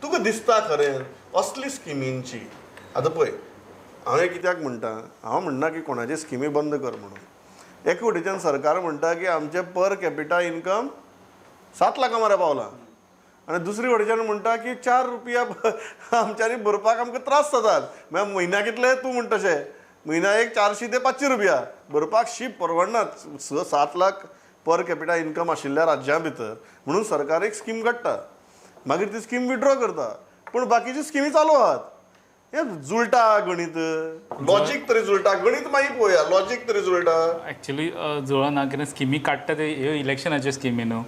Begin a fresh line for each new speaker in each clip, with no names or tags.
तुका दिसता खरें असली स्किमींची? आतां पळय, हांवें कित्याक म्हणटा, हांव म्हणना की कोणाची स्किमी बंद कर म्हणून. एके वटेच्यान सरकार म्हणटा की आमचें पर कॅपिटा इन्कम 7 लाखां मरे पावलां, आनी दुसरी वटेच्यान म्हणटा की 4 रुपया आमच्यांनी भरपाक आमकां त्रास जातात. म्हळ्यार म्हयन्याक कितले तूं म्हणटा तशें म्हयन्याक एक 400 ते 500 रुपया भरपाक शीप परवडना 6-7 लाख पर कॅपिटा इन्कम आशिल्ल्या राज्यां भितर. म्हणून सरकार एक स्कीम काडटा, मागीर ती स्कीम विड्रॉ करता, पूण बाकीच्यो स्किमी चालू आहात. हें जुळटा गणीत, लॉजीक तरी जुळटा, गणीत मागीर पळोवया, लॉजीक तरी जुळटा.
एक्चुअली जुळना, कित्याक स्किमी काडटा ते ह्यो इलेक्शनाच्यो स्किमी न्हू.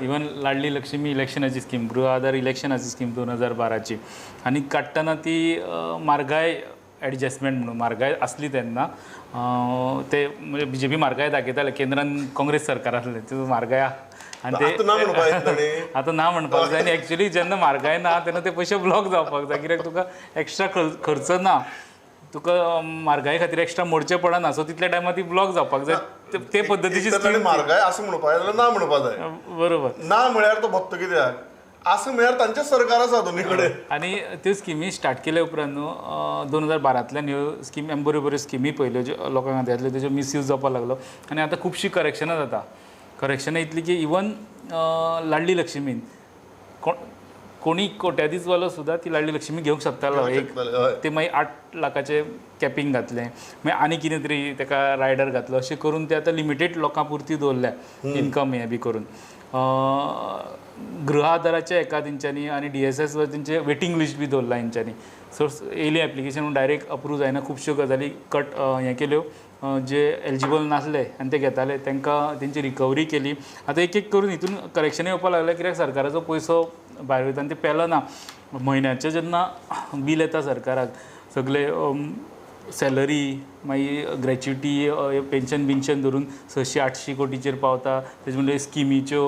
इवन लाडली लक्ष्मी इलेक्शनाची स्कीम, गृह आधार इलेक्शनाची स्कीम 2012ची, आनी काडटना ती म्हारगाय एडजस्टमेंट म्हणून, म्हारगाय आसली तेन्ना ते म्हणजे बीजेपी म्हारगाय दाखयताले, केंद्रान काँग्रेस सरकार आसलें ते म्हारगाय आनी ते
आतां ना म्हणपाक जाय,
आतां ना म्हणपाक जाय. आनी एक्चुअली जेन्ना म्हारगाय ना तेन्ना ते पयशे ब्लॉक जावपाक जाय, कित्याक तुका एक्स्ट्रा खर्च ना, तुका म्हारगाय खातीर एक्स्ट्रा मोडचें पडना, सो तितल्या टायमार ती ब्लॉक जावपाक जाय. ते पद्दतीची
म्हारगाय आसा म्हणपाक जाय, ना म्हणपाक जाय,
बरोबर
ना म्हळ्यार तो भोगता कित्याक, आसा म्हळ्यार तांचें सरकार आसा दोनी कडेन.
आनी त्यो स्किमी स्टार्ट केल्या उपरांत न्हू 2012तल्यान ह्यो स्किमी आमी बऱ्यो बऱ्यो स्किमी पळयल्यो ज्यो लोकांक हातांतल्यो, तेज्यो मिसयूज जावपाक लागलो. आनी आतां खुबशीं करेक्शनां जाता, करेक्शनां इतली की इवन लाडली लक्ष्मीन कोणी कोट्यादीच वालो सुद्दां ती लाडली लक्ष्मी घेवंक शकतालो. एक ते मागीर 8 लाखाचें कॅपिंग घातलें, मागीर आनी कितें तरी ताका रायडर घातलो, अशें करून ते आतां लिमिटेड लोकां पुरती दवरल्या इन्कम हें बी करून. गृह आधाराच्या एका तेंच्यांनी आनी DSS वर तेंचे वेटींग लिस्ट बी दवरला तेंच्यांनी, सो येयली एप्लिकेशन म्हणून डायरेक्ट अप्रूव जायना. खुबश्यो गजाली कट हें केल्यो, जे एलिजिबल नासले आनी ते घेताले तांकां तेंची रिकवरी केली. आतां एक एक करून हितून करेक्शन येवपाक लागलें, कित्याक सरकाराचो पयसो भायर वयता आनी ते पेलना. म्हयन्याचें जेन्ना बील येता सरकाराक, सगळे सॅलरी मागीर ग्रॅच्युटी पेन्शन बिन्शन धरून 600-800 कोटीचेर पावता. तेजे म्हणजे स्किमीच्यो,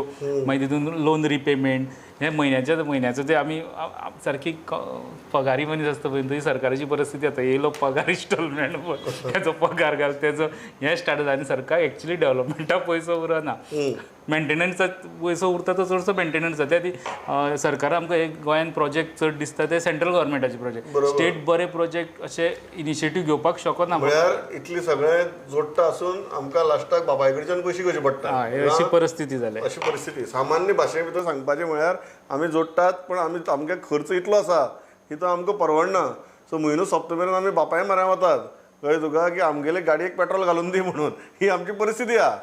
मागीर तितून लोन रिपेमेंट, हे म्हयन्याच्या म्हयन्याचो ते आमी सारकी पगारी मनीस आसता पळय, तशी सरकाराची परिस्थिती आतां येयलो पगार इन्स्टॉलमेंट, तेजो पगार घाल, तेजो हें स्टार्ट जाता. आनी सरकार एक्चुअली डेवलपमेंटाक पयसो उरना, मेंटेनन्साक पयसो उरता तो चडसो मेंटेनन्स जाता. त्या सरकार आमकां एक गोंयान प्रोजेक्ट चड दिसता ते सेंट्रल गव्हर्मेंटाचे प्रोजेक्ट, स्टेट बरे प्रोजेक्ट अशे इनिशिएटीव घेवपाक शकना.
म्हळ्यार इतली सगळें जोडटा आसून आमकां लास्टाक बापाय कडच्यान पयशे घेवचे पडटा,
अशी परिस्थिती जाल्या.
अशी परिस्थिती सामान्य भाशे भितर सांगपाचें म्हळ्यार आमी जोडटात पण आमी आमगे खर्च इतलो आसा की तो आमकां परवडना. सो म्हयनो सोंपता मेरेन आमी बापाय म्हऱ्यान वतात, कळ्ळें तुका, की आमगेले गाडयेक पेट्रोल घालून दी म्हणून. ही आमची परिस्थिती आहा.